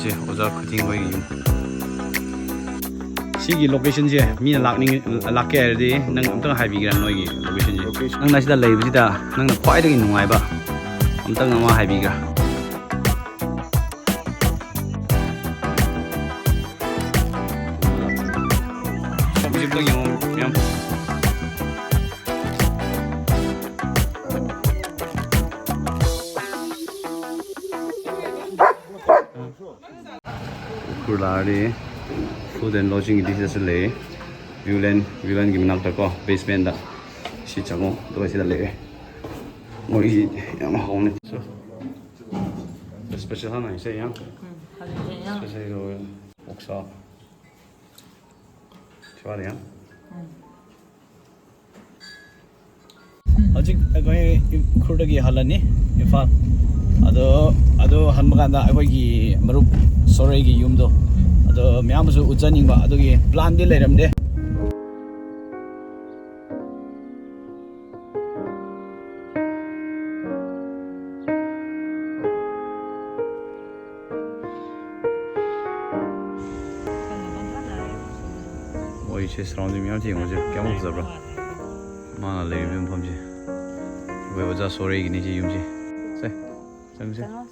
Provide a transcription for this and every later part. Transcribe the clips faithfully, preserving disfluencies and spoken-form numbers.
ꯁꯤ ꯑꯣꯖꯥ ꯈꯨꯊꯤꯡ ꯈꯣꯏꯒꯤ ꯌꯨꯝ꯫ ꯁꯤꯒꯤ location ꯁꯦ ꯃꯤꯅ ꯂꯥꯛꯅꯤꯡ-, ꯂꯥꯛꯀꯦ ꯍꯥꯏꯔꯗꯤ ꯅꯪ ꯑꯝꯇꯪ ꯍꯥꯏꯕꯤꯒꯦꯔꯥ, ꯅꯣꯏꯒꯤ location ꯁꯦ? Location? ꯅꯪꯅ ꯁꯤꯗ ꯂꯩꯕꯁꯤꯗ ꯅꯪꯅ ꯈ꯭ꯋꯥꯏꯗꯒꯤ ꯅꯨꯡꯉꯥꯏꯕ ꯑꯝꯇꯪ ꯑꯃ ꯍꯥꯏꯕꯤꯒꯦꯔꯥ? ꯁꯤ ꯑꯝꯇꯪ ꯌꯦꯡꯉꯣ, ꯃꯌꯥꯝ꯫ ꯎꯈ꯭ꯔꯨꯜ ꯂꯥꯛꯑꯗꯤ food and lodging ꯒꯤꯗꯤ ꯁꯤꯗꯁꯨ ꯂꯩ꯫ Viewland, Viewland ꯒꯤ ꯃꯅꯥꯛꯇ ꯀꯣ, basement ꯗ꯫ ꯁꯤ ꯆꯪꯉꯣ, ꯑꯗꯨꯒ ꯁꯤꯗ ꯂꯩꯔꯦ꯫ ꯃꯣꯏꯒꯤ ꯌꯥꯝ ꯍꯥꯎꯅ꯫ So, special ꯍꯥꯟꯅ ꯍꯥꯏꯁꯦ, ꯌꯥꯝ ꯎꯝ, ꯍꯧꯖꯤꯛꯁꯦ ꯌꯥꯝ special ꯑꯣꯏ꯫ ꯑꯣꯛꯁꯥ꯫ ꯁꯤꯋꯥꯗ ꯌꯥꯝ꯫ ꯎꯝ꯫ ꯍꯧꯖꯤꯛ ꯑꯩꯈꯣꯏ ꯎꯈ꯭ꯔꯨꯜꯗꯒꯤ ꯍꯜꯂꯅꯤ ꯏꯝꯐꯥꯜ꯫ ꯑꯗꯣ, ꯑꯗꯣ ꯍꯟꯕ ꯀꯥꯟꯗ ꯑꯩꯈꯣꯏꯒꯤ ꯃꯔꯨꯞ ꯁꯣꯔꯩꯒꯤ ꯌꯨꯝꯗꯣ, ꯎꯝ꯫ ꯑꯗꯣ ꯃꯌꯥꯝꯕꯨꯁꯨ ꯎꯠꯆꯅꯤꯡꯕ, ꯑꯗꯨꯒꯤ plan ꯗꯤ ꯂꯩꯔꯝꯗꯦ꯫ ꯃꯣꯏꯁꯦ surrounding ꯃꯌꯥꯝꯁꯦ ꯌꯦꯡꯉꯣꯁꯦ, ꯀꯌꯥꯃꯨꯛ ꯐꯖꯕ꯭ꯔꯥ? ꯃꯥꯅ ꯂꯩꯔꯤꯕ ꯃꯐꯝꯁꯦ꯫ ꯑꯩꯈꯣꯏ ꯑꯣꯖꯥ ꯁꯣꯔꯩꯒꯤꯅꯤ ꯁꯤ ꯌꯨꯝꯁꯦ꯫ ꯁꯦ, ꯆꯪꯁꯦ꯫ ꯆꯪꯉꯣ꯫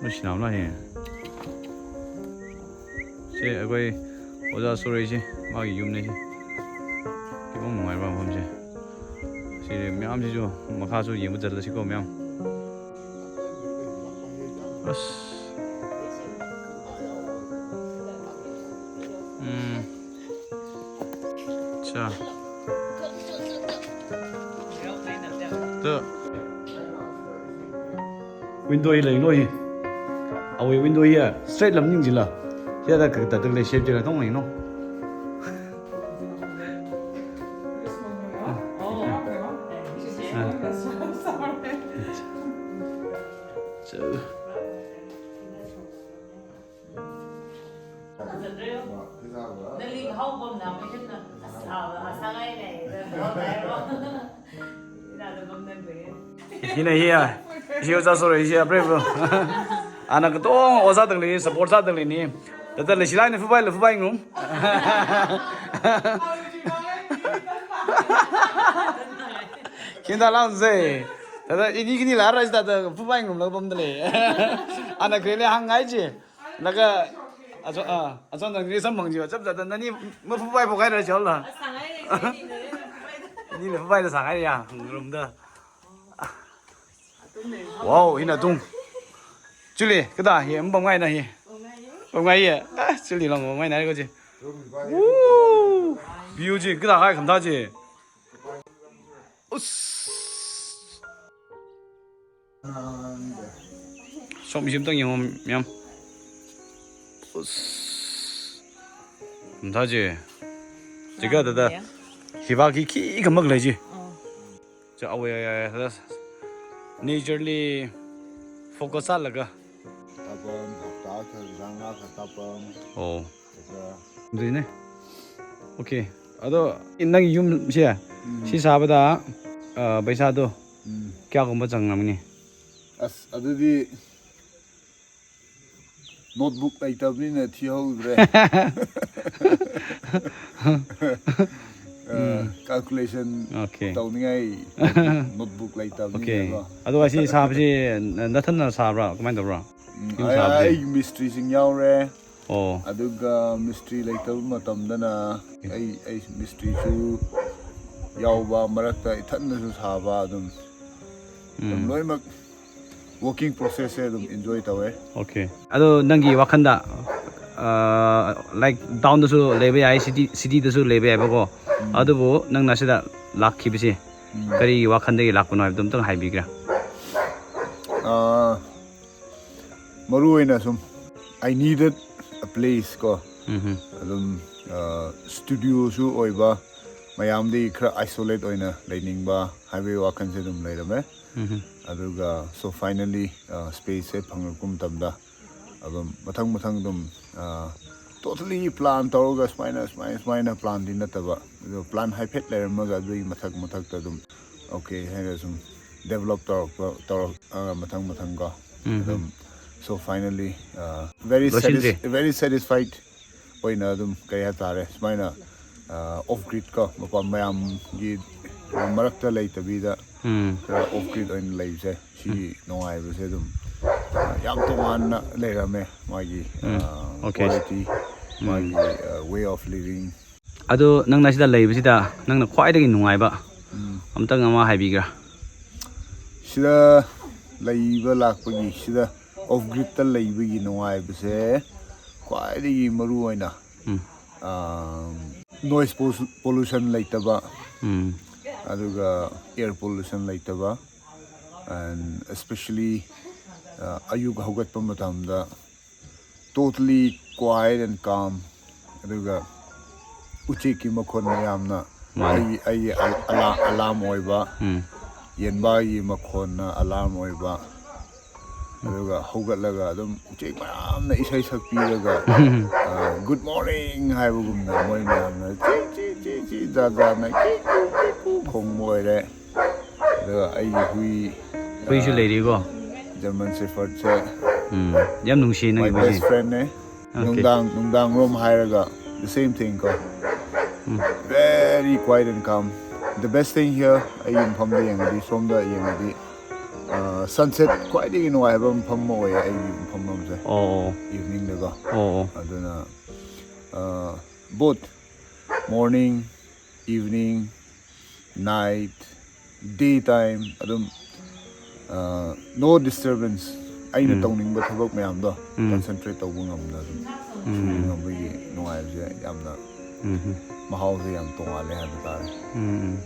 ꯅꯨꯡꯁꯤꯅꯕꯅ ꯍꯦ꯫ ꯁꯤ ꯑꯩꯈꯣꯏ ꯑꯣꯖꯥ ꯁꯣꯔꯩꯁꯦ, ꯃꯥꯒꯤ ꯌꯨꯝꯅꯦ ꯁꯤ꯫ ꯀꯌꯥꯃꯨꯛ ꯅꯨꯡꯉꯥꯏꯕ꯭ꯔꯥ ꯃꯐꯝꯁꯦ꯫ ꯁꯤ ꯃꯌꯥꯝꯁꯤꯁꯨ ꯃꯈꯥꯁꯨ ꯌꯦꯡꯕ ꯆꯠꯂꯁꯤꯀꯣ, ꯃꯌꯥꯝ꯫ ꯑꯁ꯫ ꯎꯝ꯫ ꯑꯠꯆꯥ꯫ ꯇ꯫ Window ꯍꯤ ꯂꯩꯅꯣ ꯍꯤ꯫ ꯑꯋꯦ window ꯍꯤ straight ꯂꯝ ꯅꯤꯡꯁꯤꯜꯂ꯫ ꯁꯤꯗ ꯀꯛꯇ ꯇꯛ ꯂꯩ shape ꯖꯒꯥ ꯇꯣꯡ ꯂꯩꯅꯣ꯫ ꯆ꯫ ꯍꯤꯅ ꯍꯤ, ꯁꯤ ꯑꯣꯖꯥ ꯁꯣꯔꯩ, ꯁꯤ ꯑꯄ꯭ꯔꯦꯕ꯫ ꯑꯅ ꯀꯇꯣꯡ ꯑꯣꯖꯥ ꯇꯪꯂꯤ, support ꯁꯥ ꯇꯪꯂꯤꯅꯤ꯫ ꯇꯇ ꯂꯩꯁꯤꯂꯥꯏꯅ ꯐꯨꯕꯥꯏ ꯂ ꯐꯨꯕꯥꯏ ꯉꯨꯝ꯫ ꯈꯤꯟꯗꯥ ꯂꯥꯡꯁꯦ꯫ ꯇꯇ ꯏꯅꯤ ꯀꯤꯅꯤ ꯂꯥꯔꯥꯏꯁ ꯇꯇ ꯐꯨꯕꯥꯏ ꯉꯨꯝ ꯂ ꯕꯝꯗ ꯂꯩ꯫ ꯑꯅ ꯀ꯭ꯔꯦꯂꯦ ꯍꯪꯉꯥꯏ ꯆꯦ꯫ ꯂꯒ ꯑꯆꯣ-, ꯑ, ꯑꯆꯣꯟꯗ ꯅꯪꯗꯤ ꯁꯝ ꯐꯪꯖꯤꯕ ꯆꯞ ꯆꯥꯗ ꯅꯅꯤ ꯃꯐꯨ ꯄꯥꯏ ꯐꯣꯛ ꯍꯥꯏꯔ ꯆꯠꯂ꯫ ꯑꯁ, ꯁꯉꯥꯏ ꯂꯩ, ꯁꯉꯥꯏ ꯂꯩ꯫ ꯅꯤꯅ ꯐꯨ ꯄꯥꯏꯗ ꯁꯉꯥꯏ ꯌꯥ, room ꯗ꯫ Wow, ꯍꯤꯅ ꯇꯨꯡ꯫ ꯆꯨꯂꯤ, ꯀꯗꯥ ꯍꯤ, ꯃꯄꯝ ꯉꯥꯏꯅ ꯍꯤ꯫ ꯄꯝ ꯉꯥꯏ ꯌꯦ꯫ ꯑ, ꯆꯨꯂꯤ ꯂꯪ ꯄꯝ ꯉꯥꯏꯅ ꯍꯥꯏ ꯀꯣ ꯆꯤ꯫ Woo! View ꯆꯤ, ꯀꯗꯥ ꯍꯥꯏ ꯈꯝꯊꯥ ꯆꯤ꯫ ꯎꯁ꯫ ꯁꯣꯝꯁꯤ ꯑꯝꯇꯪ ꯌꯦꯡꯉꯣ, ꯃꯌꯥꯝ꯫ ꯎꯁ꯫ ꯈꯝꯊꯥ ꯆꯤ꯫ ꯆꯤꯀ ꯇꯗ꯫ ꯌꯥꯝ ꯐꯖꯩꯌꯦ꯫ ꯍꯤꯕꯥꯀꯤ ꯈꯤ ꯈꯃꯛ ꯂꯩ ꯆꯤ꯫ ꯑꯣ꯫ ꯆꯥ, ꯑꯋꯦ, ꯑꯋꯦ, ꯑꯋꯦ, ꯇꯗ꯫ Naturally focus ꯆꯠꯂꯒ꯫ ꯇꯥꯄꯝ, ꯍꯞꯇꯥ ꯈꯔ, ꯖꯥꯡ ꯉꯥ ꯈꯔ ꯇꯥꯄꯝ꯫ ꯑꯣ꯫ ꯑꯗꯨꯅꯦ꯫ Okay꯫ ꯑꯗꯣ ꯅꯪꯒꯤ ꯌꯨꯝꯁꯦ, ꯎꯝ꯫ ꯁꯤ ꯁꯥꯕꯗ, ꯑ, ꯄꯩꯁꯥꯗꯣ, ꯎꯝ꯫ ꯀꯌꯥꯒꯨꯝꯕ ꯆꯪꯂꯝꯒꯅꯤ? ꯑꯁ, ꯑꯗꯨꯗꯤ notebook ꯂꯩꯇꯕꯅꯤꯅ ꯊꯤꯍꯧꯗ꯭ꯔꯦ꯫ ꯑ, ꯎꯝ꯫ Calculation, okay, ꯇꯧꯅꯤꯡꯉꯥꯏ notebook, notebook ꯂꯩꯇꯕꯅꯤꯅꯀꯣ꯫ Okay꯫ ꯑꯗꯣ ꯑꯁꯤ ꯁꯥꯕꯁꯤ ꯅ-, ꯅꯊꯟꯅ ꯁꯥꯕ꯭ꯔꯥ? ꯀꯃꯥꯏꯅ ꯇꯧꯕ꯭ꯔꯥ? ꯎꯝ, ꯌꯨꯝ ꯑꯩ, ꯁꯥꯕꯁꯦ? ꯑꯩ ꯃꯤꯁꯇ꯭ꯔꯤꯁꯤꯡ ꯌꯥꯎꯔꯦ꯫ ꯑꯣ꯫ ꯑꯗꯨꯒ ꯃꯤꯁꯇ꯭ꯔꯤ ꯂꯩꯇꯕ ꯃꯇꯝꯗꯅ ꯑꯩ, ꯑꯩ ꯃꯤꯁꯇ꯭ꯔꯤꯁꯨ ꯌꯥꯎꯕ, ꯃꯔꯛꯇ ꯏꯊꯟꯗꯁꯨ ꯁꯥꯕ ꯑꯗꯨꯝ꯫ ꯎꯝ꯫ ꯑꯗꯨꯝ ꯂꯣꯏꯅꯃꯛ working process ꯁꯦ ꯑꯗꯨꯝ enjoy ꯇꯧꯋꯦ꯫ Okay꯫ ꯑꯗꯣ ꯅꯪꯒꯤ ꯋꯥꯈꯜꯗ, ꯑ, like town ꯗꯁꯨ ꯂꯩꯕ ꯌꯥꯏ, city, city ꯗꯁꯨ ꯂꯩꯕ ꯌꯥꯏꯕꯀꯣ꯫ ꯎꯝ꯫ ꯑꯗꯨꯕꯨ ꯅꯪꯅ ꯁꯤꯗ ꯂꯥꯛꯈꯤꯕꯁꯦ, ꯎꯝ꯫ ꯀꯔꯤ ꯋꯥꯈꯜꯗꯒꯤ ꯂꯥꯛꯄꯅꯣ ꯍꯥꯏꯕꯗꯨ ꯑꯝꯇꯪ ꯍꯥꯏꯕꯤꯒꯦꯔꯥ? ꯑ, ꯃꯔꯨ ꯑꯣꯏꯅ ꯁꯨꯝ, I needed a place ꯀꯣ꯫ ꯎꯝꯍꯨꯝ꯫ ꯑꯗꯨꯝ, ꯑ, studio ꯁꯨ ꯑꯣꯏꯕ, ꯃꯌꯥꯝꯗꯒꯤ ꯈꯔ isolate ꯑꯣꯏꯅ ꯂꯩꯅꯤꯡꯕ ꯍꯥꯏꯕꯒꯤ ꯋꯥꯈꯜꯁꯦ ꯑꯗꯨꯝ ꯂꯩꯔꯝꯃꯦ꯫ ꯎꯝꯍꯨꯝ꯫ ꯑꯗꯨꯒ, so finally, ꯑ, space ꯁꯦ ꯐꯪꯂꯛꯄ ꯃꯇꯝꯗ, ꯑꯗꯨꯝ ꯃꯊꯪ ꯃꯊꯪ ꯑꯗꯨꯝ, ꯑ, totally plan ꯇꯧꯔꯒ ꯁꯨꯃꯥꯏꯅ, ꯁꯨꯃꯥꯏꯅ, ꯁꯨꯃꯥꯏꯅ plan ꯗꯤ ꯅꯠꯇꯕ, ꯑꯗꯣ plan ꯍꯥꯏꯐꯦꯠ ꯂꯩꯔꯝꯃꯒ ꯑꯗꯨꯒꯤ ꯃꯊꯛ ꯃꯊꯛꯇ ꯑꯗꯨꯝ okay ꯍꯥꯏꯅ ꯁꯨꯝ develop ꯇꯧꯔꯛꯄ, ꯇꯧꯔꯛ-, ꯑ, ꯃꯊꯪ ꯃꯊꯪ ꯀꯣ꯫ ꯎꯝ, ꯎꯝ꯫ ꯑꯗꯨꯝ, so finally, uh, very ꯂꯣꯏꯁꯤꯟꯗ꯭ꯔꯤ꯫ Satis-, very satisfied ꯑꯣꯏꯅ ꯑꯗꯨꯝ ꯀꯩ ꯍꯥꯏꯇꯥꯔꯦ, ꯁꯨꯃꯥꯏꯅ, uh, off grid ꯀꯣ, ꯃꯄꯥꯟ ꯃꯌꯥꯝꯒꯤ ꯃꯔꯛꯇ ꯂꯩꯇꯕꯤꯗ ꯎꯝ꯫ ꯈꯔ off grid ꯑꯣꯏꯅ ꯂꯩꯕꯁꯦ, ꯁꯤ ꯎꯝ꯫ ꯅꯨꯡꯉꯥꯏꯕꯁꯦ ꯑꯗꯨꯝ, uh, ꯌꯥꯝ ꯇꯣꯉꯥꯟꯅ ꯂꯩꯔꯝꯃꯦ ꯃꯥꯒꯤ, ꯎꯝ꯫ Uh, okay꯫ Quality, ꯎꯝ꯫ ꯃꯥꯒꯤ, uh, way of living꯫ ꯑꯗꯣ ꯅꯪꯅ ꯁꯤꯗ ꯂꯩꯕꯁꯤꯗ ꯅꯪꯅ ꯈ꯭ꯋꯥꯏꯗꯒꯤ ꯅꯨꯡꯉꯥꯏꯕ ꯎꯝ꯫ ꯑꯝꯇꯪ ꯑꯃ ꯍꯥꯏꯕꯤꯒꯦꯔꯥ? ꯁꯤꯗ ꯂꯩꯕ ꯂꯥꯛꯄꯒꯤ, ꯁꯤꯗ off grid ꯇ ꯂꯩꯕꯒꯤ ꯅꯨꯡꯉꯥꯏꯕꯁꯦ ꯈ꯭ꯋꯥꯏꯗꯒꯤ ꯃꯔꯨ ꯑꯣꯏꯅ, ꯎꯝ꯫ ꯑꯥ, noise pollu-, pollution ꯂꯩꯇꯕ, ꯎꯝ꯫ ꯑꯗꯨꯒ air pollution ꯂꯩꯇꯕ, and especially, ꯑꯥ, ꯑꯌꯨꯛ ꯍꯧꯒꯠꯄ ꯃꯇꯝꯗ totally quiet and calm꯫ ꯑꯗꯨꯒ ꯎꯆꯦꯛꯀꯤ ꯃꯈꯣꯟ ꯃꯌꯥꯝꯅ ꯃꯥꯅꯦ꯫ ꯑꯩꯒꯤ, ꯑꯩꯒꯤ ꯑꯂ-, ꯑꯂꯥ-, alarm ꯑꯣꯏꯕ, ꯎꯝ꯫ ꯌꯦꯟꯕꯥꯒꯤ ꯃꯈꯣꯟꯅ alarm ꯑꯣꯏꯕ, ꯑꯗꯨꯒ ꯍꯧꯒꯠꯂꯒ ꯑꯗꯨꯝ ꯎꯆꯦꯛ ꯃꯌꯥꯝꯅ ꯏꯁꯩ ꯁꯛꯄꯤꯔꯒ, ꯑ, good morning ꯍꯥꯏꯕꯒꯨꯝꯅ ꯃꯣꯏ ꯃꯌꯥꯝꯅ ꯆꯤ, ꯆꯤ, ꯆꯤ, ꯆꯤ, ꯖꯥꯠ ꯖꯥꯠꯅ ꯀꯤ, ꯀꯨ, ꯀꯤ, ꯀꯨ ꯈꯣꯡꯕ ꯑꯣꯏꯔꯦ꯫ ꯑꯗꯨꯒ ꯑꯩꯒꯤ ꯍꯨꯏ, ꯍꯨꯏꯁꯨ ꯑ, ꯂꯩꯔꯤꯀꯣ? German Shepherd ꯁꯦ ꯎꯝ, ꯌꯥꯝ ꯅꯨꯡꯁꯤ ꯅꯪꯒꯤ my ꯍꯨꯏꯁꯦ꯫ Best friend ꯅꯦ꯫ Okay꯫ ꯅꯨꯡꯗꯥꯡ, ꯅꯨꯡꯗꯥꯡꯔꯣꯝ ꯍꯥꯏꯔꯒ the same thing ꯀꯣ꯫ ꯎꯝ꯫ Very quiet and calm꯫ The best thing here, ꯑꯩꯒꯤ ꯃꯐꯝꯗ ꯌꯦꯡꯉꯗꯤ, ꯁꯣꯝꯗ ꯌꯦꯡꯉꯗꯤ, ꯑ, sunset ꯈ꯭ꯋꯥꯏꯗꯒꯤ ꯅꯨꯡꯉꯥꯏꯕ ꯃꯐꯝ ꯑꯃ ꯑꯣꯏꯌꯦ ꯑꯩꯒꯤ ꯃꯐꯝ ꯑꯃꯁꯦ꯫ ꯑꯣ, ꯑꯣ꯫ Evening ꯗꯀꯣ꯫ ꯑꯣ, ꯑꯣ꯫ ꯑꯗꯨꯅ, ꯑ, both morning, evening, night, day time, ꯑꯗꯨꯝ, ꯑ, no disturbance꯫ ꯑꯩꯅ ꯎꯝ꯫ ꯇꯧꯅꯤꯡꯕ ꯊꯕꯛ ꯃꯌꯥꯝꯗꯣ ꯎꯝ꯫ Concentrate ꯇꯧꯕ ꯉꯝꯅ ꯑꯗꯨꯝ ꯎꯝ꯫ ꯁꯨꯕ ꯉꯝꯕꯒꯤ ꯅꯨꯡꯉꯥꯏꯕꯁꯦ ꯌꯥꯝꯅ, ꯎꯝ꯫ ꯃꯍꯥꯎꯁꯦ ꯌꯥꯝ ꯇꯣꯉꯥꯜꯂꯦ ꯍꯥꯏꯕ ꯇꯥꯔꯦ꯫ ꯎꯝ, ꯎꯝ꯫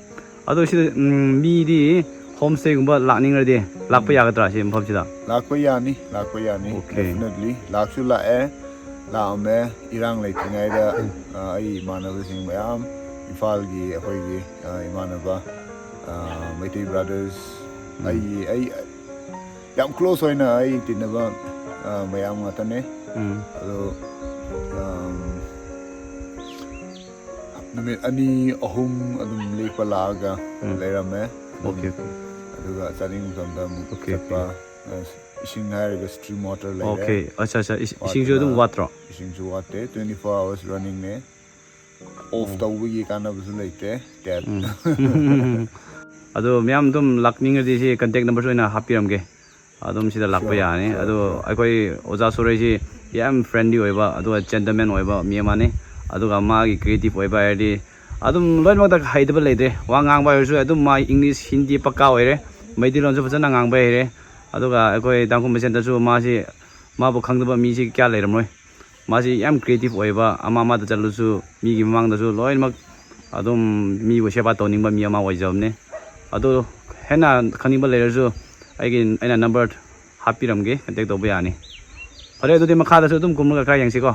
ꯑꯗꯣ ꯁꯤꯗ, ꯎꯝ, ꯃꯤꯗꯤ homestay ꯒꯨꯝꯕ ꯂꯥꯛꯅꯤꯡꯉꯗꯤ ꯂꯥꯛꯄ ꯎꯝ꯫ ꯌꯥꯒꯗ꯭ꯔꯥ ꯁꯤ ꯃꯐꯝꯁꯤꯗ? ꯂꯥꯛꯄ ꯌꯥꯅꯤ, ꯂꯥꯛꯄ ꯌꯥꯅꯤ꯫ Okay꯫ Definitely꯫ ꯂꯥꯛꯁꯨ ꯂꯥꯛꯑꯦ, ꯂꯥꯛꯑꯝꯃꯦ꯫ ꯏꯔꯥꯡ ꯂꯩꯇ꯭ꯔꯤꯉꯩꯗ, ꯎꯝ꯫ ꯑ, ꯑꯩ ꯏꯃꯥꯟꯅꯕꯁꯤꯡ ꯃꯌꯥꯝ, ꯏꯝꯐꯥꯜꯒꯤ ꯑꯩꯈꯣꯏꯒꯤ, ꯑ, ꯏꯃꯥꯟꯅꯕ, ꯑ, ꯃꯩꯇꯩ brothers, ꯎꯝ꯫ ꯑꯩꯒꯤ, ꯑꯩ ꯌꯥꯝ close ꯑꯣꯏꯅ ꯑꯩ ꯇꯤꯟꯅꯕ, ꯑ, ꯃꯌꯥꯝ ꯉꯥꯛꯇꯅꯦ꯫ ꯎꯝ꯫ ꯑꯗꯣ, ꯑꯝ, ꯅꯨꯃꯤꯠ ꯑꯅꯤ, ꯑꯍꯨꯝ ꯑꯗꯨꯝ ꯂꯦꯛꯄ ꯂꯥꯛꯑꯒ ꯎꯝ꯫ ꯂꯩꯔꯝꯃꯦ꯫ ꯑꯗꯨꯝ okay, okay꯫ ꯑꯗꯨꯒ ꯆꯥꯅꯤꯡꯕ ꯃꯇꯝꯗ ꯑꯃꯨꯛ okay, ꯆꯠꯄ꯫ Okay꯫ ꯑ, ꯏꯁꯤꯡ ꯍꯥꯏꯔꯒ stream water ꯂꯩꯔꯦ꯫ Okay, ꯑꯠꯆꯥ, ꯑꯠꯆꯥ꯫ ꯏꯁ-, ꯏꯁꯤꯡꯁꯨ ꯑꯗꯨꯝ ꯋꯥꯠꯇꯅ ꯋꯥꯠꯇ꯭ꯔꯣ? ꯏꯁꯤꯡꯁꯨ ꯋꯥꯠꯇꯦ, twenty-four hours running ꯅꯦ꯫ Off ꯎꯝ꯫ ꯇꯧꯕꯒꯤ ꯀꯥꯟꯅꯕꯁꯨ ꯂꯩꯇꯦ, tap꯫ ꯎꯝ꯫ ꯑꯗꯣ ꯃꯌꯥꯝ ꯑꯗꯨꯝ ꯂꯥꯛꯅꯤꯡꯉꯗꯤ ꯁꯤ contact number ꯁꯨ ꯑꯩꯅ ꯍꯥꯞꯄꯤꯔꯝꯒꯦ꯫ ꯑꯗꯨꯝ ꯁꯤꯗ ꯂꯥꯛꯄ sure, ꯌꯥꯅꯤ꯫ Sure, ꯑꯗꯣ sure꯫ ꯑꯩꯈꯣꯏ ꯑꯣꯖꯥ ꯁꯨꯔꯩꯁꯤ ꯌꯥꯝ friendly ꯑꯣꯏꯕ, ꯑꯗꯨꯒ gentleman ꯑꯣꯏꯕ ꯃꯤ ꯑꯃꯅꯤ꯫ ꯑꯗꯨꯒ ꯃꯥꯒꯤ creative ꯑꯣꯏꯕ ꯍꯥꯏꯔꯗꯤ ꯑꯗꯨꯝ ꯂꯣꯏꯅꯃꯛꯇ ꯍꯩꯇꯕ ꯂꯩꯇꯦ꯫ ꯋꯥ ꯉꯥꯡꯕ ꯍꯥꯏꯔꯁꯨ ꯑꯗꯨꯝ ꯃꯥ English, Hindi ꯄꯛꯀꯥ ꯑꯣꯏꯔꯦ꯫ ꯃꯩꯇꯩꯂꯣꯟꯁꯨ ꯐꯖꯅ ꯉꯥꯡꯕ ꯍꯩꯔꯦ꯫ ꯑꯗꯨꯒ ꯑꯩꯈꯣꯏ ꯇꯥꯡꯈꯨꯜ ꯃꯁꯦꯟꯗꯁꯨ ꯃꯥꯁꯤ, ꯃꯥꯕꯨ ꯈꯪꯗꯕ ꯃꯤꯁꯤ ꯀꯌꯥ ꯂꯩꯔꯝꯃꯣꯏ꯫ ꯃꯥꯁꯤ ꯌꯥꯝ creative ꯑꯣꯏꯕ, ꯑꯃ ꯑꯃꯗ ꯆꯠꯂꯁꯨ ꯃꯤꯒꯤ ꯃꯃꯥꯡꯗꯁꯨ ꯂꯣꯏꯅꯃꯛ ꯑꯗꯨꯝ ꯃꯤꯕꯨ ꯁꯦꯕꯥ ꯇꯧꯅꯤꯡꯕ ꯃꯤ ꯑꯃ ꯑꯣꯏꯖꯕꯅꯦ꯫ ꯑꯗꯨ ꯍꯦꯟꯅ ꯈꯪꯅꯤꯡꯕ ꯂꯩꯔꯁꯨ ꯑꯩꯒꯤ, ꯑꯩꯅ number ꯍꯥꯞꯄꯤꯔꯝꯒꯦ, contact ꯇꯧꯕ ꯌꯥꯅꯤ꯫ ꯐꯔꯦ, ꯑꯗꯨꯗꯤ ꯃꯈꯥꯗꯁꯨ ꯑꯗꯨꯝ ꯀꯨꯝꯃꯒ ꯈꯔ ꯌꯦꯡꯁꯤꯀꯣ꯫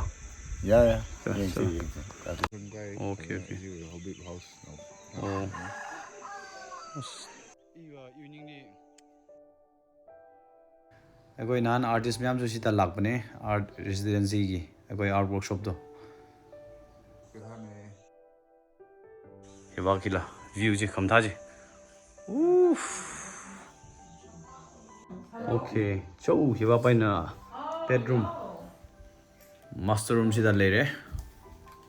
ꯌꯥꯏ, ꯌꯥꯏ꯫ Sure, ꯌꯦꯡꯁꯤ, sure꯫ ꯌꯦꯡꯁꯤ꯫ Okay, okay꯫ ꯑꯣ꯫ ꯑꯁ꯫ ꯑꯩꯈꯣꯏ ꯅꯍꯥꯟ artist ꯃꯌꯥꯝꯁꯨ ꯁꯤꯗ ꯂꯥꯛꯄꯅꯦ, art residency ꯒꯤ ꯑꯩꯈꯣꯏ art workshop ꯇꯣ꯫ ꯍꯤꯕꯥꯀꯤꯂꯥ view ꯁꯦ ꯈꯝꯊꯥꯁꯦ꯫ ꯎꯐ꯫ Okay, ꯆꯧ ꯍꯤꯕꯥ ꯄꯥꯏꯅ bedroom꯫ Master room ꯁꯤꯗ ꯂꯩꯔꯦ꯫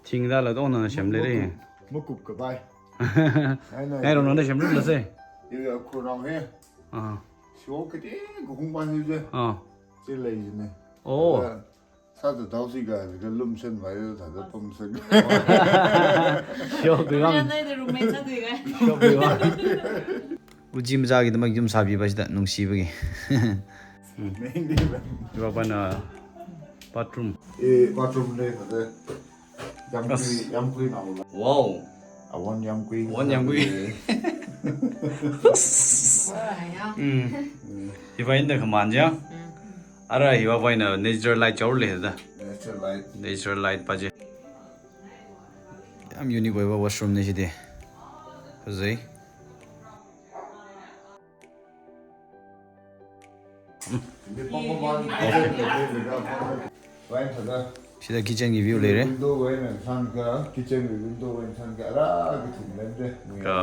ꯊꯤꯡꯗ ꯂꯗꯣꯡꯅ ꯁꯦꯝ ꯂꯩꯔꯦ꯫ ꯃꯀꯨꯞ, ꯃꯀꯨꯞ ꯀꯕꯥꯏ꯫ ꯍꯥꯏꯅ ꯉꯥꯏꯔꯣ, ꯅꯉꯣꯟꯗ ꯁꯦꯝ ꯂꯩꯔꯦ꯫ ꯏꯌꯥ, ꯈꯨꯔꯥꯡ ꯍꯦ꯫ ꯑꯥ꯫ ꯁꯤꯌꯣ ꯀꯇꯤ ꯒꯨꯍꯨꯡ ꯄꯥꯟ ꯍꯤꯖꯦ꯫ ꯑꯥ꯫ ꯁꯤ ꯂꯩꯁꯤꯅꯦ꯫ ꯑꯣ꯫ ꯑꯗ ꯁꯥꯗ ꯇꯥꯎꯁꯤ ꯒꯥꯏꯅꯒ ꯂꯨꯝꯁꯟ ꯃꯥꯏꯗ ꯊꯥꯗ ꯄꯝꯁꯟ꯫ ꯁꯤꯌꯣ ꯀꯨꯏꯔꯥꯡ꯫ ꯅꯣꯏꯗ roommate ꯆꯠꯇꯣꯏꯒꯥꯏ꯫ ꯁꯤꯌꯣ ꯀꯨꯏꯔꯥꯡ꯫ ꯎꯖꯤ ꯃꯆꯥꯒꯤꯗꯃꯛ ꯌꯨꯝ ꯁꯥꯕꯤꯕ ꯑꯁꯤꯗ ꯅꯨꯡꯁꯤꯕꯒꯤ꯫ ꯎꯝ꯫ ꯃꯦꯟꯗꯤ ꯕꯟ꯫ ꯏꯕꯥꯕꯥꯅ bathroom꯫ ꯑꯦ, bathroom ꯂꯩ, ꯐꯖꯩ꯫ ꯌꯥꯝ ꯀꯨꯏ, ꯑꯁ꯫ ꯌꯥꯝ ꯀꯨꯏ ꯉꯥꯎꯕ꯫ Wow꯫ ꯑꯋꯣꯟ ꯌꯥꯝ ꯀꯨꯏ ꯑꯋꯣꯟ ꯌꯥꯝ ꯀꯨꯏ꯫ ꯉꯥꯎꯕ꯫ ꯎꯝ꯫ ꯎꯝ꯫ ꯏꯕꯥꯏꯅ ꯀꯃꯥꯟ ꯖꯥ? ꯎꯝ꯫ ꯑꯔꯥ, ꯏꯕꯥꯕꯥꯏꯅ natural light ꯆꯥꯎꯔ ꯂꯩ ꯍꯥꯏꯗ꯫ Natural light꯫ Natural light ꯄꯥꯖꯦ꯫ ꯌꯥꯝ unique ꯑꯣꯏꯕ washroom ꯅꯤ ꯁꯤꯗꯤ꯫ ꯐꯖꯩ꯫ ꯎꯝ꯫ ꯁꯤꯗꯤ ꯄꯪ ꯄꯪ ꯄꯪ ꯂꯩ꯫ ꯂꯩ꯫ ꯂꯩ꯫ ꯂꯩ꯫ ꯂꯩ꯫ ꯂꯩ꯫ Sida kitchen gi view leira. Window wui eina thānkha, kitchen wui window wui eina thānkha, ara kithum lende. Ka,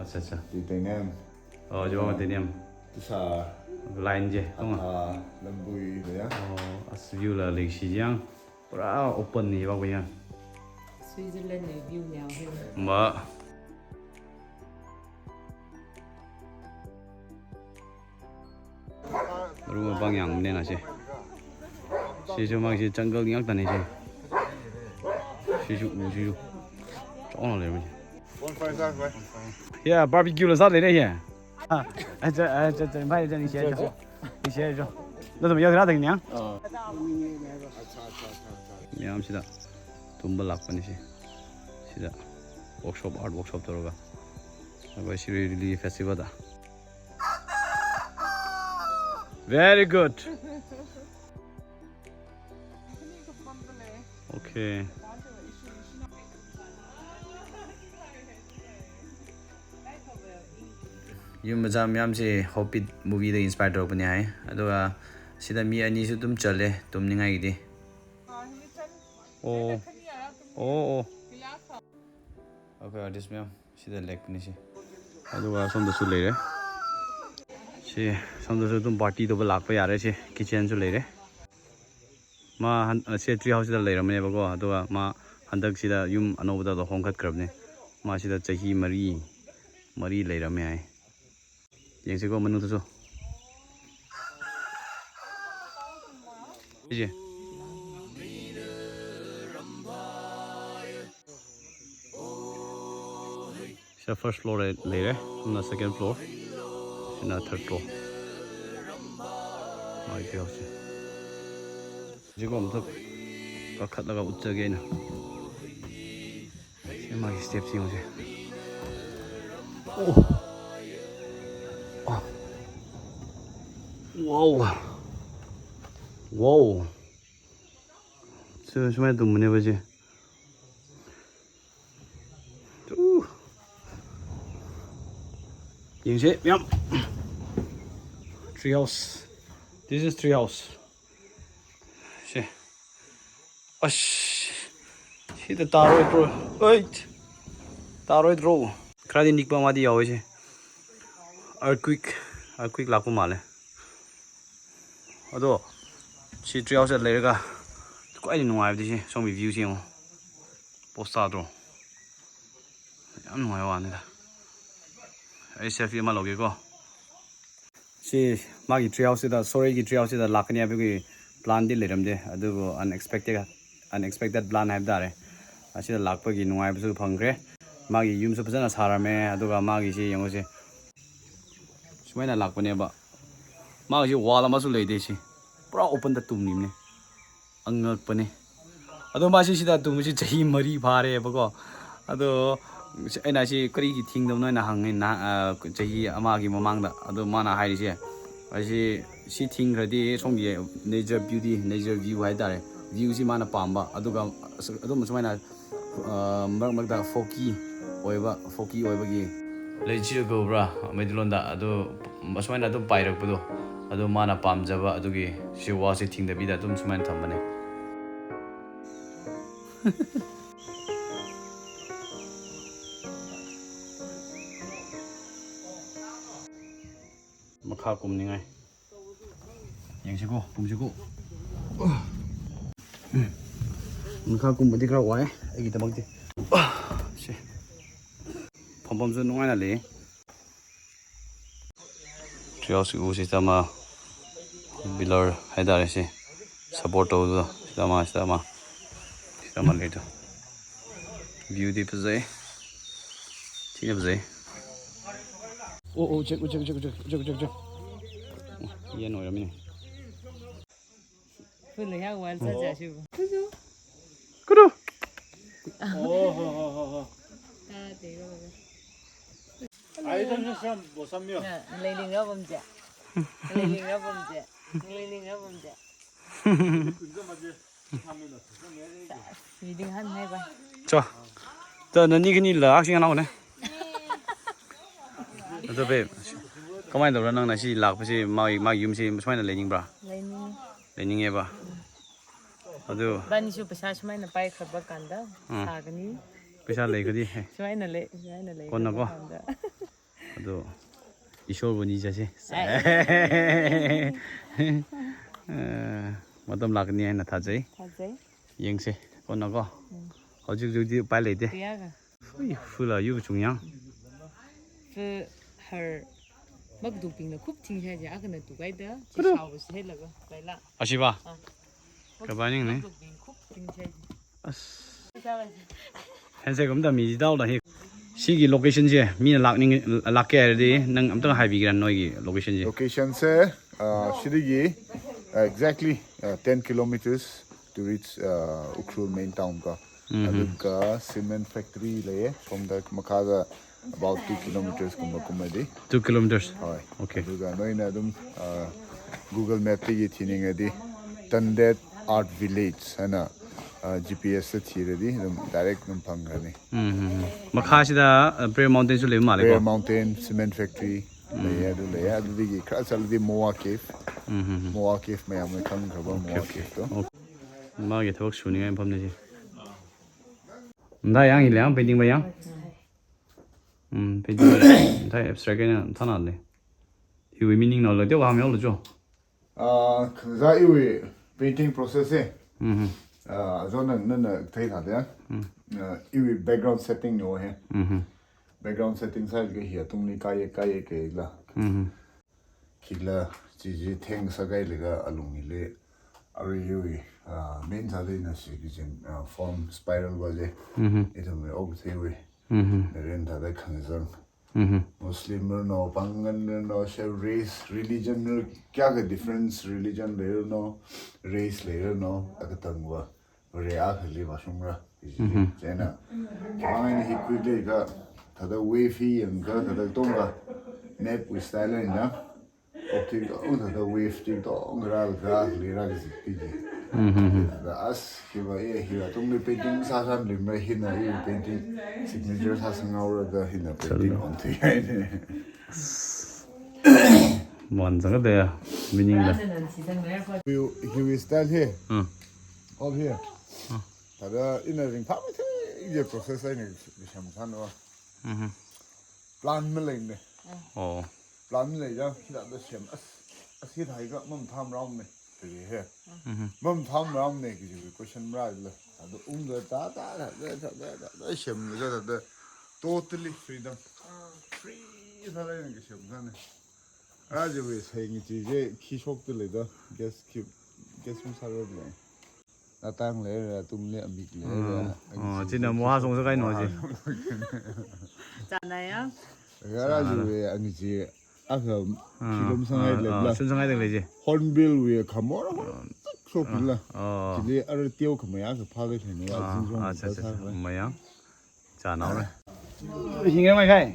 acha, acha. Titanium. Oh, jo, titanium. Tisa. Line je, tong. Ah, lambui leiya. Oh, as view la leishiya. Pura open ni ba kuya. Switzerland ni view ni ya. Ma. Room pang yang ne na shi. Shi shi ma shi jungle yang ta ne shi. Shi shi u shi shi. Chong le. Yeah, barbecue la sa le ne ya. Ah, acha, acha, acha, bhai, acha, ni share jo. Ni share jo. Na tum yau na dang ni ya? Oh. Miyam sida. Tumba lak pa ni shi. Sida. Workshop, art workshop toroga. Aba shi really festival da. Very good. Okay. Yum maza miyam se Hobbit movie da inspire tawrpa ni hai. Aduga sida mi ani su tum chale, tumningai di. Oh. Oh, oh. Okay, artist ma'am, sida lek ni shi. Aduga somda su leira. Shi, somda su tum party tawba lakpa yara shi, kitchen su leira. Ma han, ah, shi tree house da leiramne ba ko, aduga ma handak sida yum anobada da hongkhat krab ne. Ma sida chahi mari, mari leirame hai. Yangsi ko manu tasu. Ije. Sida first floor le, leira, na second floor, sina third floor. Mai pyo si. Jiko mthuk kakhat laga utsa gena. Sima step sing je. Oh. Ah. Wow. Wow. Su, sumai tum mane ba je. Uh. Yangse, miyam. Tree house. This is tree house. Shi. Ash. Sida taroi tro. Oi. Taroi tro. Kharadi nikpa madi yaowe shi. Earthquake. Earthquake lakpa male. Ado, shi tree house leiraga, khuaini nungaibadi shi, somi view shi yong. Post tro. Yam nungaiwa ni da. Ai selfie ma loge ko. Shi magi tree house da, sorry gi tree house da lakni abi gi plan di leiramde. Adubu unexpected, unexpected plan haibdare. Asida lakpa gi nungaibasu phangre. Magi yum su phazana sarame, aduga magi shi yong shi. Sumaina lakpane ba. Magi shi wala masu leide shi. Pura open da tumni ne. Angakpane. Ado ma shi sida tum shi chahi mari phare ba ko. Ado aina shi kari ki thing dam na hang na, ah, chahi ama ki mamang da. Ado mana hai shi. Ashi shi thing radi song ye nature beauty, nature view haitare. View shi mana pamba. Aduga ado ma sumaina ah, marak marakda foggy oiba, foggy oibagi. Leichi go bra, Meitei londa, ado, masumaina ado pairakpado, ado mana pamjaba, adugi, shi wa shi thingda bida, ado masumaina thambane. Makha kumningai. Yangsi ko, pumsi ko. Makha kumbadi khara wai, aigidakdi. Shi. Phampamsu nungaina lei. Tree house u sitama pillar haitare shi. Support tawudu, sitama, sitama. Sitama leidu. View di phazai. Thina phazai. Oh, oh, check, check, check. Oh, yan oiramine. Phun ya wal sa ja shu. Kudu. Oh, ho, ho, ho, ho. Ta de ro. Ai, tam sa sam, bo sam yo. Na, leiling ra bam ja. Leiling ra bam ja. Leiling ra bam ja. Sa, reading han hai ba. Cho. Ta nani kani la aksing anao ne. Ado be. Kamaina tawra nangna shi lakpa shi ma, ma yum shi sumaina leiningbra? Leining. Leininge ba. ꯑꯗꯨ ꯏꯕꯥꯅꯤꯁꯨ ꯄꯩꯁꯥ ꯁꯨꯃꯥꯏꯅ ꯄꯥꯏꯈ꯭ꯔꯕ ꯀꯥꯟꯗ ꯎꯝ꯫ ꯁꯥꯒꯅꯤ꯫ ꯄꯩꯁꯥ ꯂꯩꯈ꯭ꯔꯗꯤ, ꯍꯦ꯫ ꯁꯨꯃꯥꯏꯅ ꯂꯩ, ꯁꯨꯃꯥꯏꯅ ꯂꯩꯈ꯭ꯔꯕ ꯀꯣꯟꯅꯀꯣ꯫ ꯀꯥꯟꯗ꯫ ꯑꯗꯨ ꯏꯁꯣꯔꯕꯨ ꯅꯤꯖꯁꯦ꯫ ꯑꯦ꯫ ꯑꯦ, ꯃꯇꯝ ꯂꯥꯛꯀꯅꯤ ꯍꯥꯏꯅ ꯊꯥꯖꯩ꯫ ꯊꯥꯖꯩ꯫ ꯌꯦꯡꯁꯦ, ꯀꯣꯟꯅꯀꯣ꯫ ꯎꯝ꯫ ꯍꯧꯖꯤꯛ ꯍꯧꯖꯤꯛꯇꯤ ꯎꯄꯥꯏ ꯂꯩꯇꯦ꯫ ꯀꯌꯥꯒ? ꯎꯏ, ꯐꯨꯂ ꯌꯨ ꯆꯨꯡ ꯌꯥꯡ꯫ ꯐꯨ ꯍꯔ ꯃꯛꯗꯨ ꯄꯤꯡꯅ ꯈꯨꯞ ꯊꯤꯡ ꯍꯥꯏꯁꯦ, ꯑꯒꯅ ꯇꯨꯒꯥꯏꯗ, ꯀꯔꯨ? ꯆꯤꯁꯥꯎꯕꯁꯦ ꯍꯦꯜꯂꯒ, ꯂꯩꯂꯥ꯫ ꯑꯁꯤꯕ? ꯑꯥ꯫ ꯀꯕꯥꯅꯤꯡꯅꯦ? ꯃꯛꯗꯨ ꯄꯤꯡ ꯈꯨꯞ ꯊꯤꯡ ꯍꯥꯏꯁꯦ꯫ ꯑꯁ꯫ ꯆꯤꯁꯥꯎꯕꯁꯦ꯫ ꯍꯦꯟꯁꯦ ꯀꯨꯝꯗ ꯃꯤꯗꯤ ꯇꯥꯎꯗ ꯍꯦꯛ꯫ ꯁꯤꯒꯤ location ꯁꯦ ꯃꯤꯅ ꯂꯥꯛꯅꯤꯡ-, ꯂꯥꯛꯀꯦ ꯍꯥꯏꯔꯗꯤ ꯅꯪ ꯑꯝꯇꯪ ꯍꯥꯏꯕꯤꯒꯦꯔꯥ ꯅꯣꯏꯒꯤ location ꯁꯦ? Location ꯁꯦ, ꯑ, ꯁꯤꯗꯒꯤ, ꯑ, exactly, ꯑ, ten kilometers to reach, uh, Ukhrul main town ꯀꯣ꯫ ꯎꯝ ꯍꯝ꯫ ꯑꯗꯨꯒ cement factory ꯂꯩꯌꯦ, ꯁꯣꯝꯗ ꯃꯈꯥꯗ about two kilometers ꯀꯨꯝꯕ ꯀꯨꯝꯃꯗꯤ꯫ Two kilometers? ꯍꯣꯏ꯫ Okay꯫ ꯑꯗꯨꯒ ꯅꯣꯏꯅ ꯑꯗꯨꯝ, ꯑ, Google Map ꯇꯒꯤ ꯊꯤꯅꯤꯡꯉꯗꯤ Tandet Art Village ꯍꯥꯏꯅ, ꯑ, G P S ꯇ ꯊꯤꯔꯗꯤ ꯑꯗꯨꯝ direct ꯑꯗꯨꯝ ꯐꯪꯈ꯭ꯔꯅꯤ꯫ ꯎꯝ, ꯎꯝ, ꯎꯝ꯫ ꯃꯈꯥꯁꯤꯗ, ꯑ, Prayer Mountain ꯁꯨ ꯂꯩꯕ ꯃꯥꯜꯂꯦꯀꯣ? Prayer Mountain, cement factory ꯎꯝ꯫ ꯂꯩꯌꯦ, ꯑꯗꯨ ꯂꯩꯌꯦ꯫ ꯑꯗꯨꯗꯒꯤ ꯈꯔ ꯆꯠꯂꯗꯤ Moa Cave꯫ ꯎꯝ, ꯎꯝ, ꯎꯝ꯫ Moa Cave ꯃꯌꯥꯝꯅ ꯈꯪꯈ꯭ꯔꯕ Moa Cave ꯇꯣ꯫ Okay꯫ ꯃꯥꯒꯤ ꯊꯕꯛ ꯁꯨꯅꯤꯡꯉꯥꯏ ꯃꯐꯝꯅꯦ ꯁꯤ꯫ ꯅꯪ ꯌꯥꯡ ꯏꯜꯂꯦ, ꯌꯥꯡ painting ꯕꯥ ꯌꯥꯡ꯫ ꯎꯝ, painting ꯕꯥ ꯌꯥꯡ꯫ ꯅꯪ abstract ꯀꯩꯅ ꯊꯥꯅ ꯂꯩ꯫ ꯏꯋꯤ meaning ꯅ ꯂꯩ, ꯇꯦ ꯋꯥ ꯃꯌꯥꯝ ꯂꯩ ꯆꯣ꯫ ꯑꯥ, ꯈꯪꯖꯥ ꯏꯋꯤ painting process ꯁꯦ꯫ ꯎꯝ꯫ ꯑꯥ, ꯑꯖꯣ ꯅꯪ, ꯅꯪꯅ ꯊꯩ ꯊꯥꯗꯦ꯫ ꯎꯝ꯫ ꯑꯥ, ꯏꯋꯤ background setting ꯅꯣ ꯍꯦ꯫ ꯎꯝ꯫ Background setting ꯁꯥꯏ ꯀ ꯍꯤ ꯑꯇꯨꯡ ꯂꯤ ꯀꯥꯏꯌꯦ, ꯀꯥꯏꯌꯦ ꯀꯩ ꯂꯥ꯫ ꯎꯝ꯫ ꯈꯤꯛꯂ ꯆꯤꯖꯤ ꯊꯦꯡ ꯁꯒꯥꯏ ꯂꯩꯒ ꯑꯂꯨꯡ ꯏꯂꯤ꯫ ꯑꯔꯨ ꯏꯋꯤ, ꯑꯥ, main ꯁꯥꯗꯩꯅ ꯁꯤ ꯀꯤꯖꯤꯟ, ꯑꯥ, form spiral ꯕꯥ ꯖꯦ꯫ ꯎꯝ꯫ ꯏꯊꯝ ꯃꯤ ꯑꯣꯛ ꯊꯩꯋꯤ꯫ ꯎꯝ꯫ ꯅꯔꯦꯟ ꯊꯥꯗ ꯈꯪꯖꯪ꯫ ꯎꯝ꯫ Muslim ꯔꯅꯣ, Pangal ꯔꯅꯣ, ꯁꯦ race, religion ꯔ ꯀꯌꯥ ꯀ difference, religion ꯂꯩꯔꯅꯣ, race ꯂꯩꯔꯅꯣ, ꯑꯀꯇꯪꯕ, ꯔꯦ ꯑꯥ ꯈꯜꯂꯤ ꯕꯥꯁꯨꯝꯔ, ꯎꯝ꯫ ꯆꯦꯅ, ꯀꯃꯥꯏꯅ ꯍꯤ ꯀꯨꯏꯗꯦꯒ, ꯊꯥꯗ wave ꯍꯤ ꯌꯦꯡꯒ, ꯊꯥꯗ ꯇꯣꯡꯒ, map ꯋꯤ style ꯂꯩꯅ, optic ꯇꯣꯡ ꯊꯥꯗ wave ꯇꯤ ꯇꯣꯡ ꯔꯥꯜ ꯒ, ꯂꯤꯔꯥ ꯀ ꯖꯤꯛ ꯄꯤꯒꯤ꯫ ꯎꯝ, ꯎꯝ, ꯎꯝ꯫ ꯑꯗ ꯑꯁ, ꯍꯤꯕ ꯑꯦ, ꯍꯤꯕ ꯇꯨꯡꯗ painting ꯁꯥ ꯁꯥꯟ ꯂꯤꯝꯔ ꯍꯤꯅ ꯏ painting signature ꯁꯥ ꯁꯪ ꯉꯥꯎꯔꯒ ꯍꯤꯅ painting ꯆꯠꯂꯣ꯫ ꯑꯣꯟꯊꯤ ꯍꯥꯏꯅꯦ꯫ ꯃꯣꯟ ꯆꯪꯒꯗ meaning ꯗ꯫ ꯍꯤꯋꯤ, ꯍꯤꯋꯤ style ꯍꯦ꯫ ꯎꯝ꯫ All here꯫ ꯎꯝ꯫ ꯊꯥꯗ ꯏꯅ ꯔꯤꯡ ꯐꯥ ꯃꯊꯤ ꯏꯖꯦ process ꯑꯩꯅ ꯁꯦꯝ ꯁꯥꯟꯅꯕ꯫ ꯎꯝ꯫ Plan ꯃ ꯂꯩꯅꯦ꯫ ꯑꯣ꯫ Plan ꯂꯩꯖꯥ, ꯍꯤꯗꯥꯛꯇ ꯁꯦꯝ, ꯑꯁ, ꯑꯁꯤ ꯊꯥꯏꯒ ꯃꯝ ꯊꯥꯝ ꯔꯥꯎꯝꯅꯦ, ꯀꯔꯤ ꯍꯦ? ꯎꯝ꯫ ꯃꯝ ꯊꯥꯝ ꯔꯥꯎꯝꯅꯦ, ꯀꯔꯤ question ꯃꯔꯥꯏ ꯂꯩ꯫ ꯑꯗꯨ ꯎꯝꯗ ꯇꯥ, ꯇꯥ, ꯇꯥ, ꯁꯦꯝꯂꯒ ꯇꯥ, totally freedom꯫ Free ꯁꯥ ꯂꯩꯅ ꯀ ꯁꯦꯝ ꯁꯥꯅꯦ꯫ ꯑꯥ, ꯖꯤꯕꯨ ꯁꯦꯡ ꯆꯤꯖꯦ, ꯈꯤ ꯁꯣꯛꯇ ꯂꯩꯗ, gas ꯈꯤ, gas ꯃꯁꯥ ꯔꯣꯗ ꯂꯩ꯫ ꯑꯇꯥꯡ ꯂꯩꯔꯦ, ꯑꯇꯨꯝ ꯂꯩ, ꯑꯃꯤꯛ ꯂꯩꯔꯦ, ꯎꯝ꯫ ꯑꯣ, ꯑꯆꯤꯟ ꯆꯤꯅ ꯃꯣꯍꯥ ꯁꯣꯡꯁꯨ ꯀꯥꯏꯅꯣ ꯆꯤ꯫ ꯆꯥꯅꯥꯌꯥ? ꯌꯥꯔꯥ ꯆꯥꯅꯥ꯫ ꯖꯨꯋꯦ, ꯑꯅꯤ ꯆꯤ, ꯑꯈ, ꯎꯝ, ꯐꯤꯂꯝ ꯁꯉꯥꯏ ꯎꯝ, ꯂꯩꯕ꯭ꯔꯥ? ꯎꯝ, ꯁꯨꯝ ꯁꯉꯥꯏꯗ ꯂꯩꯖꯦ꯫ Hornbill ꯋꯦ, ꯈꯃꯣꯔ, ꯎꯝ꯫ ꯁꯣꯛ ꯄꯤꯂ꯫ ꯑꯣ꯫ ꯆꯤꯂꯤ ꯑꯔ ꯇꯤꯌꯣ ꯈꯃꯌꯥ, ꯈ ꯐꯥꯒ ꯈꯅꯤ, ꯎꯝ, ꯑꯆꯤꯟ ꯁꯣꯡ ꯑꯠꯆꯥ, ꯑꯠꯆꯥ, ꯁꯥ ꯑꯠꯆꯥ꯫ ꯈꯔ꯫ ꯃꯌꯥ꯫ ꯆꯥꯅꯧꯔꯦ꯫ ꯍꯤꯡꯉꯦ ꯃꯥꯏꯈꯥꯏ꯫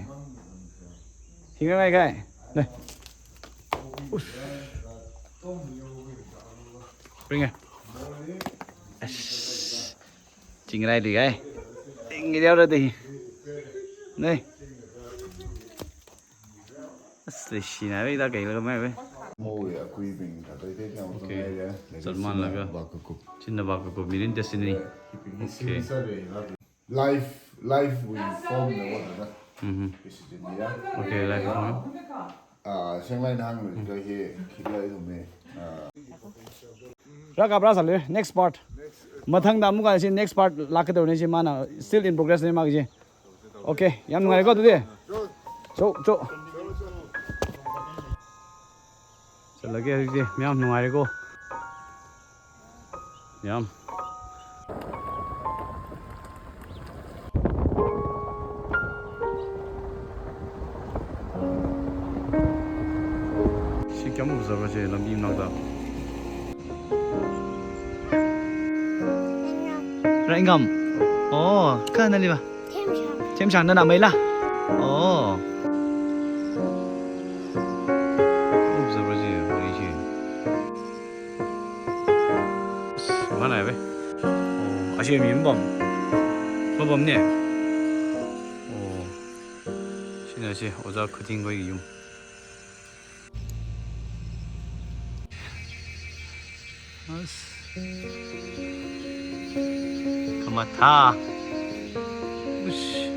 ꯍꯤꯡꯉꯦ ꯃꯥꯏꯈꯥꯏ꯫ ꯂꯦ꯫ ꯎꯁ꯫ ꯄ꯭ꯔꯤꯡꯉꯦ꯫ ꯑꯁ꯫ ꯆꯤꯡꯔꯥꯏ ꯂꯨꯏ ꯍꯥꯏ꯫ ꯏꯪꯉꯤꯗꯤ ꯌꯥꯎꯔꯗꯤ꯫ ꯅꯦ꯫ ꯑꯁ, ꯂꯩꯁꯤꯅ ꯍꯥꯏꯕ ꯍꯤꯗꯥꯛ ꯀꯩ ꯂꯩꯔꯝꯃꯦ ꯍꯥꯏꯕ꯫ ꯃꯣꯏ ꯑꯀꯨꯏꯕꯤꯡ ꯀꯗꯩ ꯀꯩ ꯀꯌꯥꯝ ꯑꯣꯀꯦ꯫ ꯇꯧꯉꯥꯏꯔꯦ? ꯆꯠꯃꯥꯟꯂꯒ꯫ ꯕꯥꯀ ꯀꯨꯞ꯫ ꯆꯤꯟꯅ ꯕꯥꯀ ꯀꯨꯞ, ꯃꯤꯔꯤꯟ ꯇꯦꯁꯤꯅꯤ꯫ ꯍꯤꯄꯤꯡ ꯑꯣꯀꯦ꯫ ꯁꯤꯟ ꯁꯥꯔꯦ, ꯍꯤꯗꯥꯛ꯫ Life, life will form the water, da. Um. President ya. Okay, life form꯫ ꯑꯥ, ꯁꯦꯡꯂꯥꯏꯅ ꯍꯥꯡꯂꯨ, ꯀꯩ ꯍꯦ, ꯈꯤꯗ ꯑꯩ ꯊꯝꯃꯦ꯫ ꯑꯥ꯫ ꯔꯥ ꯀꯥꯞ ꯔꯥ ꯆꯠꯂꯦ, next part꯫ ꯃꯊꯪꯗ ꯑꯃꯨꯛꯀ ꯑꯁꯤ next part ꯂꯥꯛꯀꯗꯧꯔꯤꯅꯦ, ꯁꯤ ꯃꯥꯅ still in progress ꯅꯦ ꯃꯥꯒꯤꯁꯦ꯫ ꯑꯣꯀꯦ, ꯌꯥꯝ ꯅꯨꯡꯉꯥꯏꯔꯦꯀꯣ ꯑꯗꯨꯗꯤ꯫ ꯆꯣ, ꯆꯣ꯫ ꯆꯠꯂꯒꯦ ꯍꯧꯖꯤꯛꯇꯤ꯫ ꯃꯌꯥꯝ ꯅꯨꯡꯉꯥꯏꯔꯦꯀꯣ꯫ ꯌꯥꯝ꯫ ꯁꯤ ꯀꯌꯥꯃꯨꯛ ꯐꯖꯕ꯭ꯔꯥ ꯁꯤ ꯂꯝꯕꯤ ꯃꯅꯥꯛꯇ꯫ ꯔꯥꯏꯉꯝ꯫ ꯑꯣ, ꯀꯅꯥ ꯂꯩꯕ? ꯊꯦꯝꯁꯥꯡ꯫ ꯊꯦꯝꯁꯥꯡ ꯅꯅꯥ ꯃꯩꯂꯥ? ꯑꯣ꯫ ꯐꯖꯕ꯭ꯔꯥ ꯁꯤ ꯒꯥꯔꯤꯁꯤ? ꯑꯁ, ꯃꯥꯟꯅꯩ ꯚꯥꯏ꯫ ꯑꯣ, ꯑꯁꯤ ꯃꯤ ꯃꯐꯝ꯫ ꯃꯐꯝꯅꯦ꯫ ꯑꯣ꯫ ꯁꯤꯅ ꯁꯤ ꯑꯣꯖꯥ ꯈꯨꯗꯤꯡ ꯈꯣꯏꯒꯤ ꯌꯨꯝ꯫ ꯑꯁ꯫ Mathā. Ush.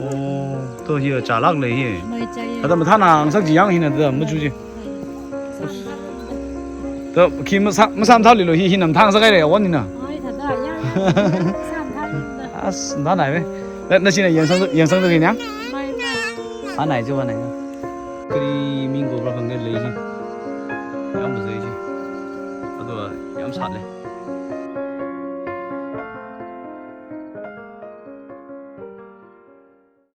Oh, to hi chālāk lei hi. Mai chai. Thāda mathāna ngasak chi yang hina thāda machu chi. To khi masā, masā mathālilo hi, hina mathā ngasak haira wan hina. Ai, thāda yang, yang, masā mathālilo. As, mathānai ve. Na, nashina yangsang, yangsang to hina. Mai, mai. Anai chu, anai chu. Kari ming ko bra khangde lei chi. Yam fazei chi. Ato yam sāle.